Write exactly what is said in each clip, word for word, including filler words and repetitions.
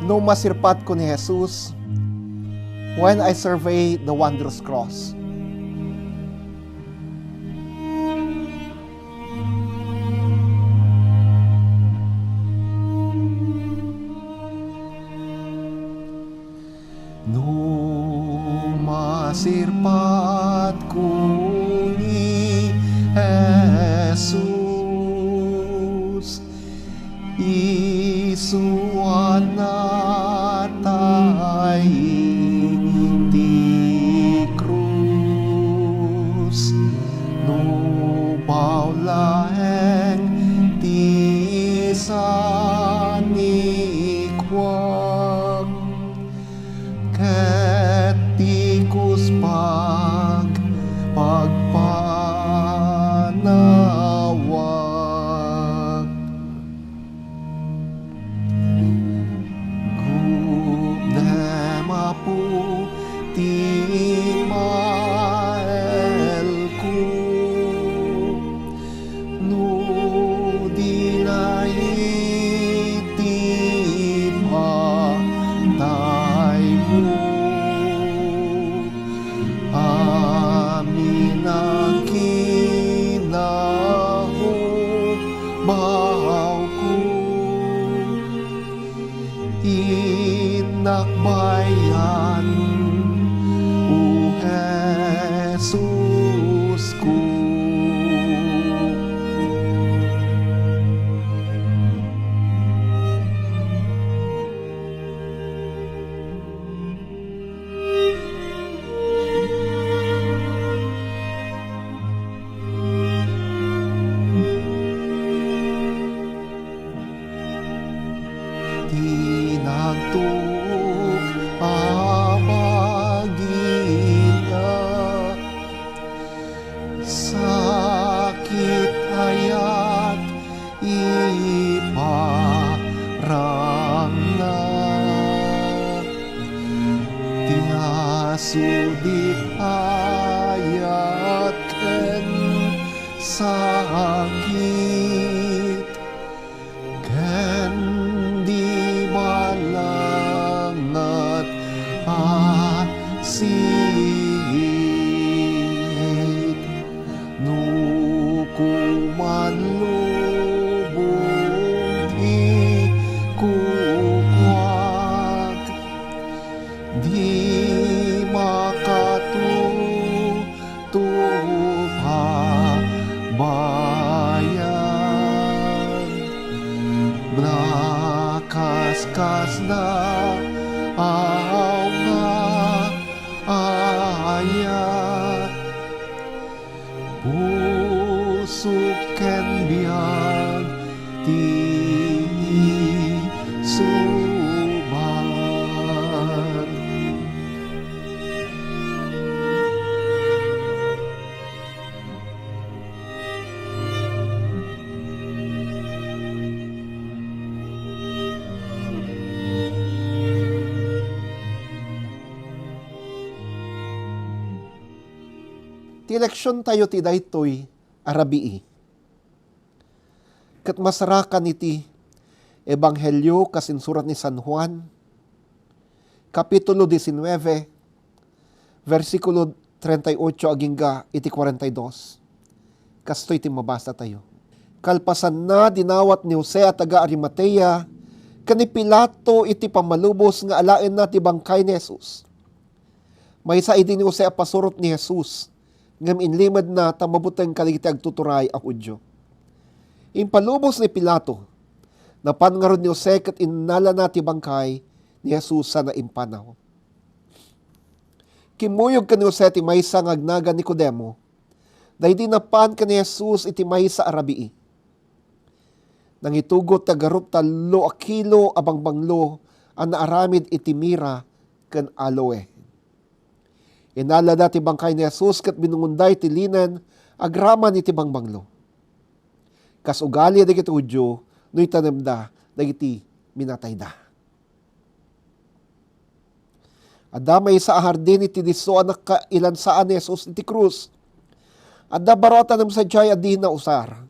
No masirpatko ni Jesus when I survey the wondrous cross. No masirpatko ni Jesus, isu a natay iti krus, no bao laeng ti sanikuak, ket ti kuspag pagpanawak. Gupdem, Apo, ti maelko, no di na iti pataymo. Amin a kinahubawko, innak bayan, O Jesusko. Ti nagtuok a bagina, sakit, ayat, iparangna. Ti aso, di ayat ken sakit, ken di balangat a siit. No kuman lubong ti kukuak, di makatutupa bayan. Nakaskasna, aw nga ayat, pusok ken biag ti isubat. Ti leksiontayo ti daytoy a rabii ket masarakan iti Ebanghelio kas insurat ni San Juan, Kapitulo diecinueve, bersikulo treinta y ocho agingga iti cuarenta y dos. Kastoy ti mabasatayo. Kalpasanna, dinawat ni Jose a taga-Arimatea ken ni Pilato iti pammalubos nga alaenna ti bangkay ni Jesus. Maysa idi ni Jose a pasurot ni Jesus, ngem inlimedna ta mabuteng kadagiti agtuturay a Judio. Impalubos ni Pilato. Napan ngarud ni Jose ket innalana ti bangkay ni Jesus sana impanaw. Kimmuyog ken ni Jose ti maysa nga agnagan Nicodemo, daydi napan ken ni Jesus iti maysa a rabii. Nangitugot ti agarup tallo a kilo a bangbanglo a naaramid iti mira ken aloe. Inalada ti bangkay ni Jesus ket binungonda iti linen agraman iti bangbanglo. Kas ugali dagiti Judio no itanemda dagiti minatayda. Adda maysa a hardin iti disso a nakailansaan ni Jesus iti krus. Adda baro a tanem sadiay a di nausar.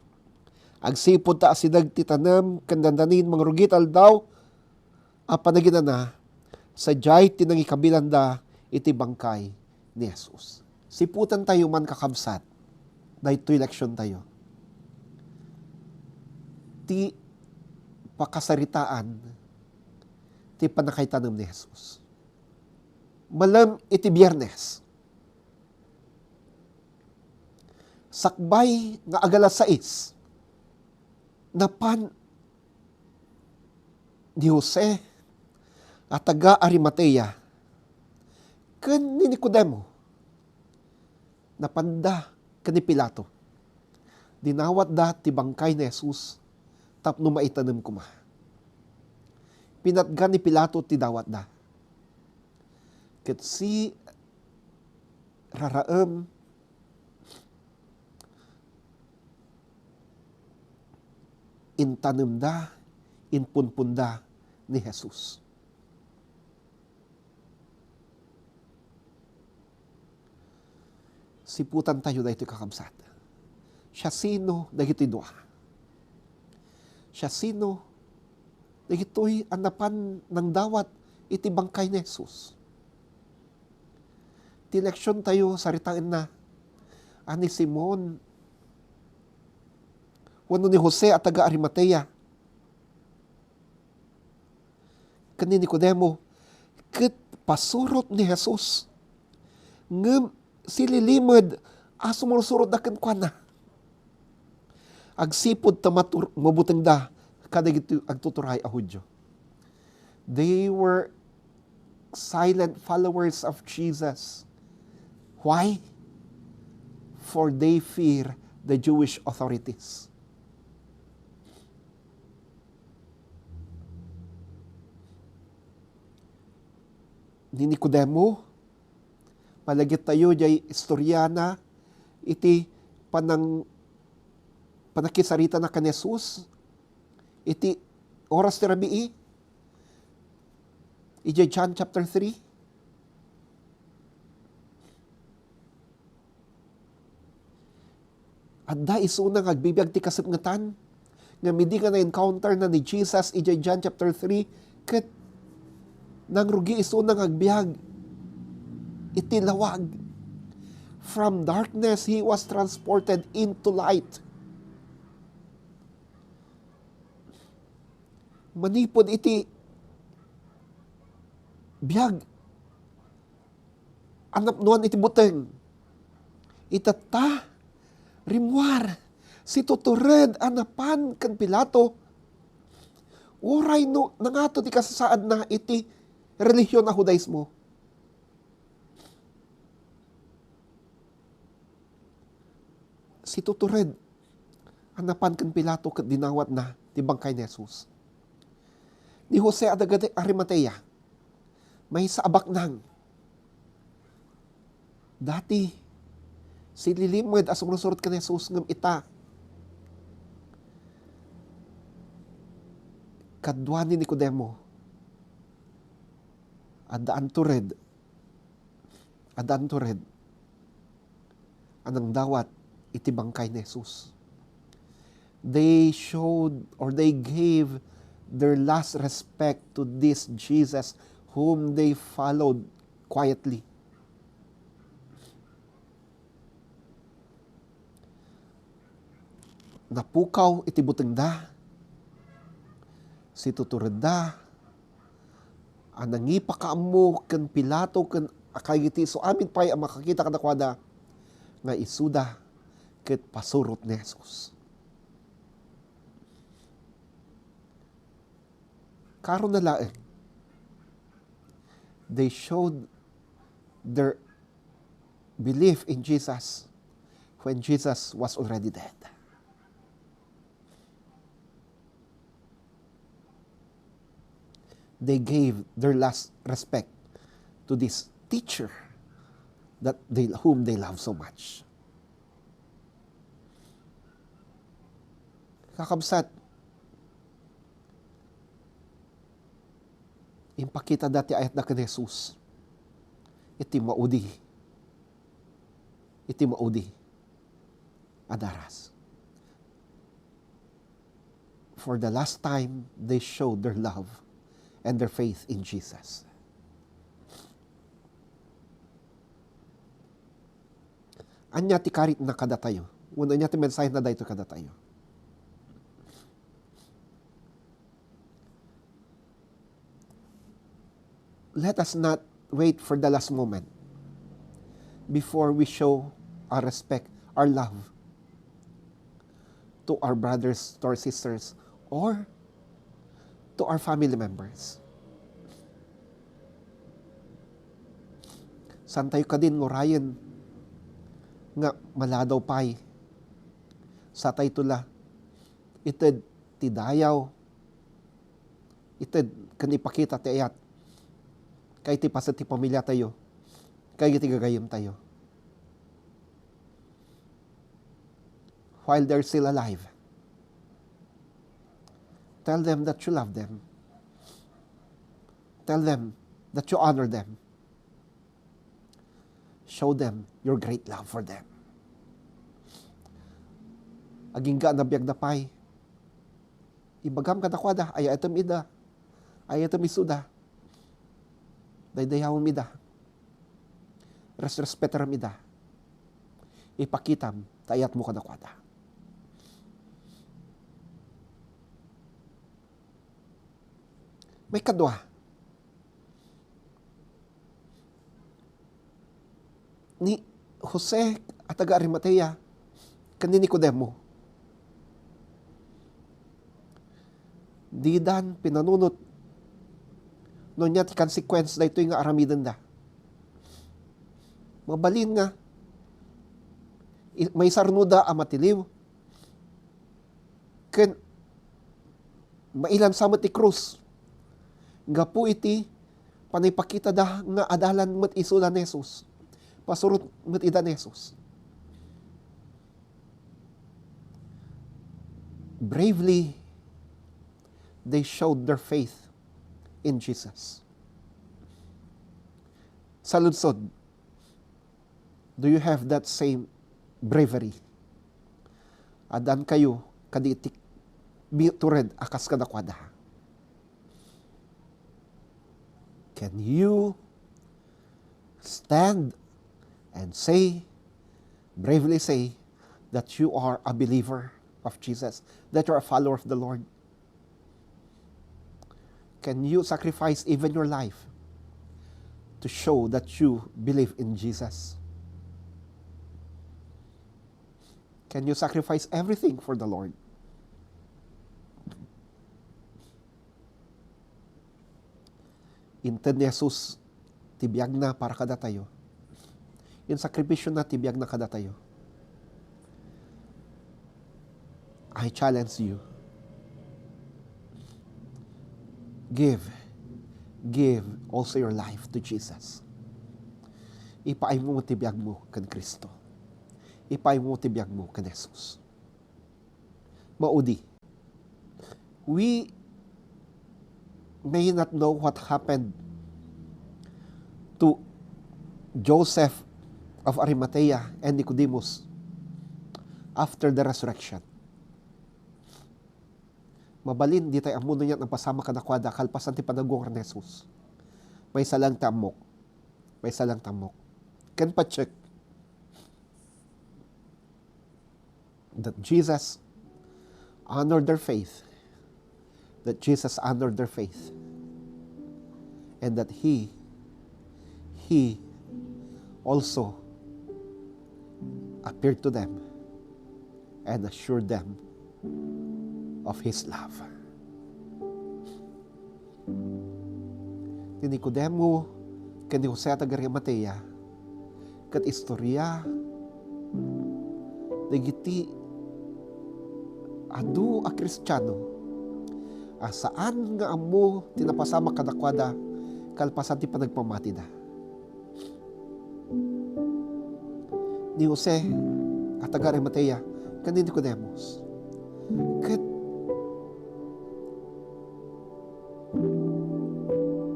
Agsipud ta asideg ti tanem ken dandanin mangrugit aldaw, a panaginana, sadiay ti nangikabilanda iti bangkay ni Jesus. Siputentayo man, kakabsat, daytoy leksiontayo. Ti pakasaritaan ti pannakaitanem ni Jesus. Malem iti Biernes, sakbay nga agalas sais, napan ni Jose a taga-Arimatea ken ni Nicodemo. Napanda ken ni Pilato. Dinawatda ti bangkay ni Jesus tapno maitanem koma. Pinatgan ni Pilato ti dawatda. Ket siraraem, intanemda, impunponda ni Jesus. Siputentayo daytoy, kakabsat. Siasino dagitoy dua? Siasino dagitoy a napan nangdawat iti bangkay ni Jesus? Ti leksiontayo, saritaenna a ni Simon wenno ni Jose a taga-Arimatea ken ni Nicodemo ket pasurot ni Jesus. Ngem sililimed a sumursurotda kenkuana. Agsipud ta matur-, mabutengda kadagiti agtuturay a Judio. They were silent followers of Jesus. Why? For they fear the Jewish authorities. Ni Nicodemo, malagiptayo diay istoriana iti panang-, panakisaritana ken Jesus iti oras ti rabii, idiay John chapter three. Adda isuna nga agbibiag ti kasipngetan, ngem idi nga na-encounter na ni Jesus idiay John chapter three, ket nangrugi isuna nga agbiag iti lawag. From darkness, he was transported into light. Manipud iti biag a napnoan iti buteng. Itatta, rimmuar, situtured a napan ken Pilato. Uray no nangato ti kasasaadna iti relihion a Judaismo. Situtured a napan ken Pilato ket dinawatna ti bangkay ni Jesus. Ni Jose a taga Arimatea, maysa a baknang. Dati, sililimed a sumursurot ken Jesus, ngem ita, kadua ni Nicodemo, adda antured, adda antured a nangdawat iti bangkay ni Jesus. They showed or they gave their last respect to this Jesus whom they followed quietly. Napukaw iti butengda, situturedda, a nangipakaammo ken Pilato ken a kadagiti isu amin pay a makakita kadakuada nga isuda ket pasurot ni Jesus. Karuna laeng, they showed their belief in Jesus when Jesus was already dead. They gave their last respect to this teacher that they, whom they love so much. Kakabsat, impakita da ti ayatda ken Jesus iti maudi, iti maudi a daras. For the last time, they showed their love and their faith in Jesus. Ania ti karitna kadatayo? Wenno ania ti mensahena daytoy kadatayo? Let us not wait for the last moment before we show our respect, our love to our brothers, to our sisters, or to our family members. Saantayo kadin nga urayen nga maladaw pay. Saantayto la ited ti dayaw, ited ken ipakita ti ayat, kay ti paset ti pamiliatayo, kay ti gagayyemtayo. While they're still alive, tell them that you love them. Tell them that you honor them. Show them your great love for them. Agingga a nabiagda pay, ibagam kadakuada, ayatem ida, ayatem isuda, daydayawem ida, resrespetarem ida, ipakitam ta ayatmo kadakuada. Maikadua, ni Jose a taga Arimatea ken ni Nicodemo, didan pinanunot no ania ti consequence daytoy nga aramidenda. Mabalin nga i-, maisarnoda a matiliw ken mailansa met ti krus. Gapu iti panangpakitada nga adalan met isuda ni Jesus, pasurot met ida ni Jesus. Bravely, they showed their faith in Jesus. Saludsod, do you have that same bravery? Addankayo kadi iti bitured a kas kadakuada? Can you stand and say, bravely say, that you are a believer of Jesus, that you're a follower of the Lord? Can you sacrifice even your life to show that you believe in Jesus? Can you sacrifice everything for the Lord? Inted ni Jesus ti biagna para kadatayo. Insakripisyona ti biagna kadatayo. I challenge you. Give. Give also your life to Jesus. Ipaaymo ti biagmo ken Cristo. Ipaaymo ti biagmo ken Jesus. Maudi. We may not know what happened to Joseph of Arimathea and Nicodemus after the resurrection. Mabalin, di tayo ammo no ania ti napasamak kadakuada kalpasan ti panaggungar ni Jesus. Maysa lang ti ammok. Maysa lang ti ammok. Ken patiek that Jesus honored their faith, that Jesus honored their faith, and that He, He also appeared to them and assured them of His love. Ni Nicodemo ken ni Jose a taga-Arimatea ket istoria dagiti adu a Kristiano a saan nga ammo ti napasamak kadakuada kalpasan ti panagpamatida. Ni Jose a taga-Arimatea ken ni Nicodemus. Ket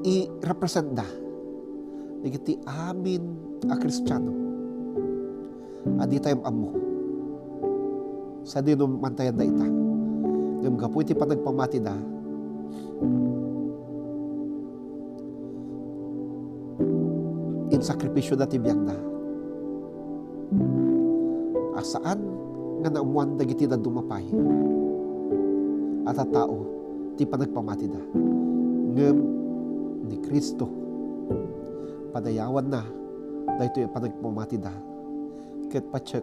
irepresentda dagiti amin a Kristiano a di tayo ammo sadino mantayan dayta. Ngem gapu iti panagpamatida, insakripisyoda ti biagda. A saan nga naammoan dagiti dadduma pay a tattao ti panagpamatida. Ngem ni Cristo, padayawanna daytoy a panagpamatida. Ket patiek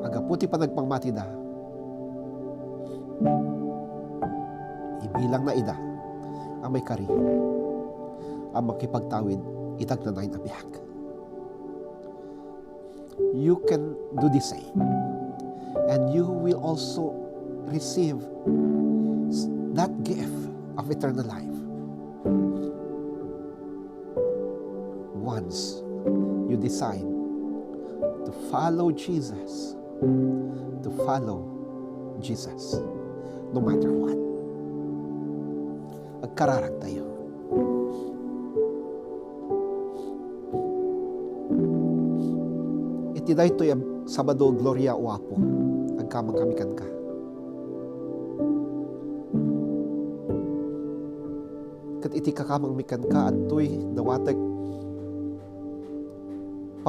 a gapu ti panagpamatida, ibilangna ida a maikari a makipagtawid iti agnanayon a biag. You can do the same. And you will also receive s- that gift of eternal life once you decide to follow Jesus, to follow Jesus, no matter what. Agkararag tayo. Iti daytoy a Sabado, Gloria, O Apo, agkamangkami kenka. Ket iti kakamangmi kenka, adtoy dawatek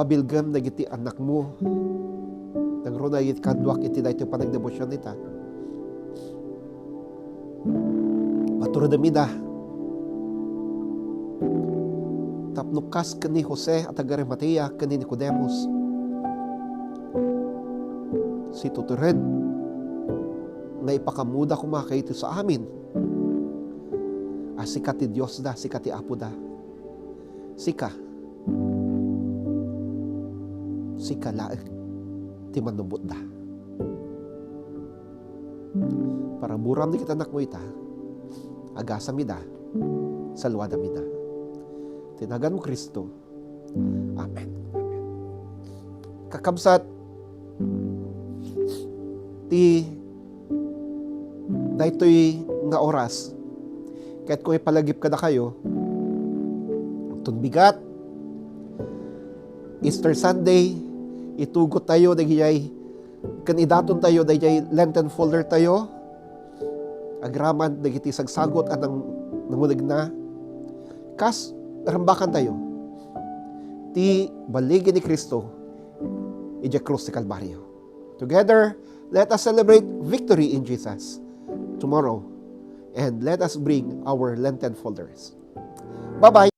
pabilgem dagiti annakmo. Nangruna iti kaduak iti daytoy panagdebosion ita. Paturedem ida tapno kas ken ni Jose a taga-Arimatea ken ni Nicodemus, situtured nga ipakammoda koma kadagiti amin a sika ti Diosda, sika ti Apoda, sika, sika laeng ti mannubotda. Paraburam dagiti annakmo ita, agasam ida, saluadam ida. Ti naganmo Cristo. Amen. Amen. Kakabsat, ti daytoy nga oras, ket ko ipalagip kadakayo, tun bigat, Easter Sunday, itugot tayo dagijay ken idaton tayo dayjay Lenten folder tayo, agraman dagiti sagsagut a nang-, nangunegna. Kas, rambakan tayo ti baligi ni Cristo idiay krus ti Kalbario. Together, let us celebrate victory in Jesus tomorrow, and let us bring our Lenten folders. Bye-bye.